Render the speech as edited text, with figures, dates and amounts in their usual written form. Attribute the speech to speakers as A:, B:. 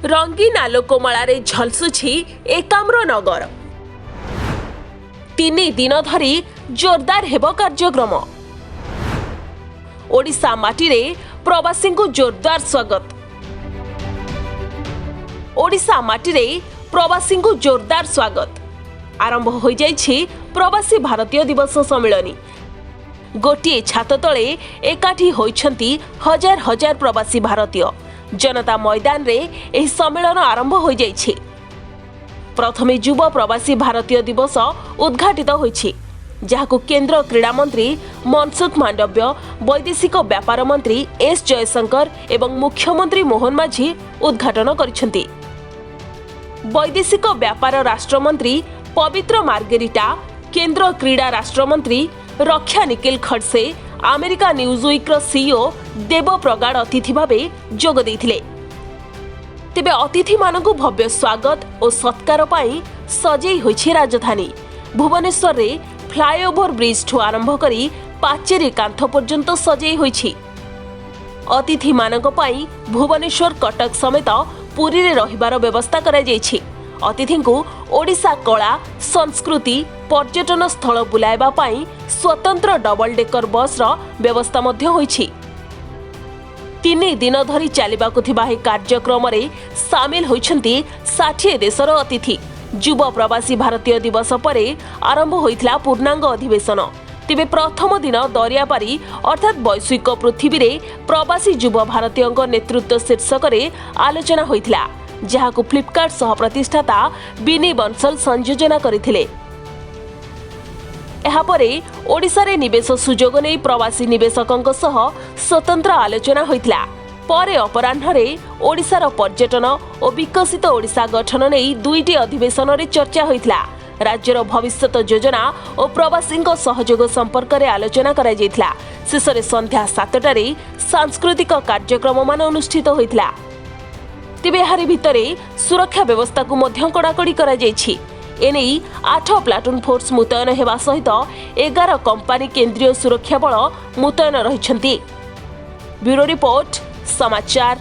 A: ରଙ୍ଗୀନ ଆଲୋକମାଳାରେ ଝଲସୁଛି ଏକାମ୍ର ନଗର। 3 ଦିନ ଧରି ଜୋରଦାର ହେବ କାର୍ଯ୍ୟକ୍ରମ। ଓଡ଼ିଶା ମାଟିରେ ପ୍ରବାସୀଙ୍କୁ ଜୋରଦାର ସ୍ୱାଗତ। ଓଡ଼ିଶା ମାଟିରେ ପ୍ରବାସୀଙ୍କୁ ଜୋରଦାର ସ୍ୱାଗତ। ଆରମ୍ଭ ହୋଇଯାଇଛି ପ୍ରବାସୀ ଭାରତୀୟ ଦିବସ ସମ୍ମିଳନୀ। ଗୋଟିଏ ଛାତ ତଳେ ଏକାଠି ହୋଇଛନ୍ତି ହଜାର ହଜାର ପ୍ରବାସୀ ଭାରତୀୟ। ଜନତା ମଇଦାନରେ ଏହି ସମ୍ମିଳନ ଆରମ୍ଭ ହୋଇଯାଇଛି। ପ୍ରଥମେ ଯୁବ ପ୍ରବାସୀ ଭାରତୀୟ ଦିବସ ଉଦ୍ଘାଟିତ ହୋଇଛି, ଯାହାକୁ କେନ୍ଦ୍ର କ୍ରୀଡ଼ା ମନ୍ତ୍ରୀ ମନସୁଖ ମାଣ୍ଡବ୍ୟ, ବୈଦେଶିକ ବ୍ୟାପାର ମନ୍ତ୍ରୀ ଏସ୍ ଜୟଶଙ୍କର ଏବଂ ମୁଖ୍ୟମନ୍ତ୍ରୀ ମୋହନ ମାଝୀ ଉଦ୍ଘାଟନ କରିଛନ୍ତି। ବୈଦେଶିକ ବ୍ୟାପାର ରାଷ୍ଟ୍ରମନ୍ତ୍ରୀ ପବିତ୍ର ମାର୍ଗେରିଟା, କେନ୍ଦ୍ର କ୍ରୀଡ଼ା ରାଷ୍ଟ୍ରମନ୍ତ୍ରୀ ରକ୍ଷା ନିଖିଲ ଖଡସେ, ଆମେରିକା ନ୍ୟୁଜ୍ ୱିକ୍ର ସିଇଓ ଦେବ ପ୍ରଗାଡ଼ ଅତିଥି ଭାବେ ଯୋଗ ଦେଇଥିଲେ। ତେବେ ଅତିଥିମାନଙ୍କୁ ଭବ୍ୟ ସ୍ୱାଗତ ଓ ସତ୍କାର ପାଇଁ ସଜେଇ ହୋଇଛି ରାଜଧାନୀ। ଭୁବନେଶ୍ୱରରେ ଫ୍ଲାଏଓଭର ବ୍ରିଜ୍ଠୁ ଆରମ୍ଭ କରି ପାଚେରୀ କାନ୍ଥ ପର୍ଯ୍ୟନ୍ତ ସଜେଇ ହୋଇଛି। ଅତିଥିମାନଙ୍କ ପାଇଁ ଭୁବନେଶ୍ୱର, କଟକ ସମେତ ପୁରୀରେ ରହିବାର ବ୍ୟବସ୍ଥା କରାଯାଇଛି। ଅତିଥିଙ୍କୁ ଓଡ଼ିଶା କଳା, ସଂସ୍କୃତି, ପର୍ଯ୍ୟଟନ ସ୍ଥଳ ବୁଲାଇବା ପାଇଁ ସ୍ୱତନ୍ତ୍ର ଡବଲ ଡେକର ବସ୍ର ବ୍ୟବସ୍ଥା ମଧ୍ୟ ହୋଇଛି। 3 ଦିନ ଧରି ଚାଲିବାକୁ ଥିବା ଏହି କାର୍ଯ୍ୟକ୍ରମରେ ସାମିଲ ହୋଇଛନ୍ତି 60 ଦେଶର ଅତିଥି। ଯୁବ ପ୍ରବାସୀ ଭାରତୀୟ ଦିବସ ପରେ ଆରମ୍ଭ ହୋଇଥିଲା ପୂର୍ଣ୍ଣାଙ୍ଗ ଅଧିବେଶନ। ତେବେ ପ୍ରଥମ ଦିନ ଦରିଆପାରି ଅର୍ଥାତ୍ ବୈଶ୍ୱିକ ପୃଥିବୀରେ ପ୍ରବାସୀ ଯୁବ ଭାରତୀୟଙ୍କ ନେତୃତ୍ୱ ଶୀର୍ଷକରେ ଆଲୋଚନା ହୋଇଥିଲା, ଯାହାକୁ ଫ୍ଲିପକାର୍ଟ ସହ ପ୍ରତିଷ୍ଠାତା ବିନି ବଂଶଲ ସଂଯୋଜନା କରିଥିଲେ। ଏହାପରେ ଓଡ଼ିଶାରେ ନିବେଶ ସୁଯୋଗ ନେଇ ପ୍ରବାସୀ ନିବେଶକଙ୍କ ସହ ସ୍ୱତନ୍ତ୍ର ଆଲୋଚନା ହୋଇଥିଲା। ପରେ ଅପରାହ୍ନରେ ଓଡ଼ିଶାର ପର୍ଯ୍ୟଟନ ଓ ବିକଶିତ ଓଡ଼ିଶା ଗଠନ ନେଇ ଦୁଇଟି ଅଧିବେଶନରେ ଚର୍ଚ୍ଚା ହୋଇଥିଲା। ରାଜ୍ୟର ଭବିଷ୍ୟତ ଯୋଜନା ଓ ପ୍ରବାସୀଙ୍କ ସହଯୋଗ ସମ୍ପର୍କରେ ଆଲୋଚନା କରାଯାଇଥିଲା। ଶେଷରେ ସନ୍ଧ୍ୟା 7ଟାରେ ସାଂସ୍କୃତିକ କାର୍ଯ୍ୟକ୍ରମମାନ ଅନୁଷ୍ଠିତ ହୋଇଥିଲା। ତେବେ ଏହାରି ଭିତରେ ସୁରକ୍ଷା ବ୍ୟବସ୍ଥାକୁ ମଧ୍ୟ କଡ଼ାକଡ଼ି କରାଯାଇଛି। ଏନେଇ ଆଠ ପ୍ଲାଟୁନ୍ ଫୋର୍ସ ମୁତୟନ ହେବା ସହିତ 11 କମ୍ପାନୀ କେନ୍ଦ୍ରୀୟ ସୁରକ୍ଷା ବଳ ମୁତୟନ ରହିଛନ୍ତି। ବ୍ୟୁରୋ ରିପୋର୍ଟ, ସମାଚାର।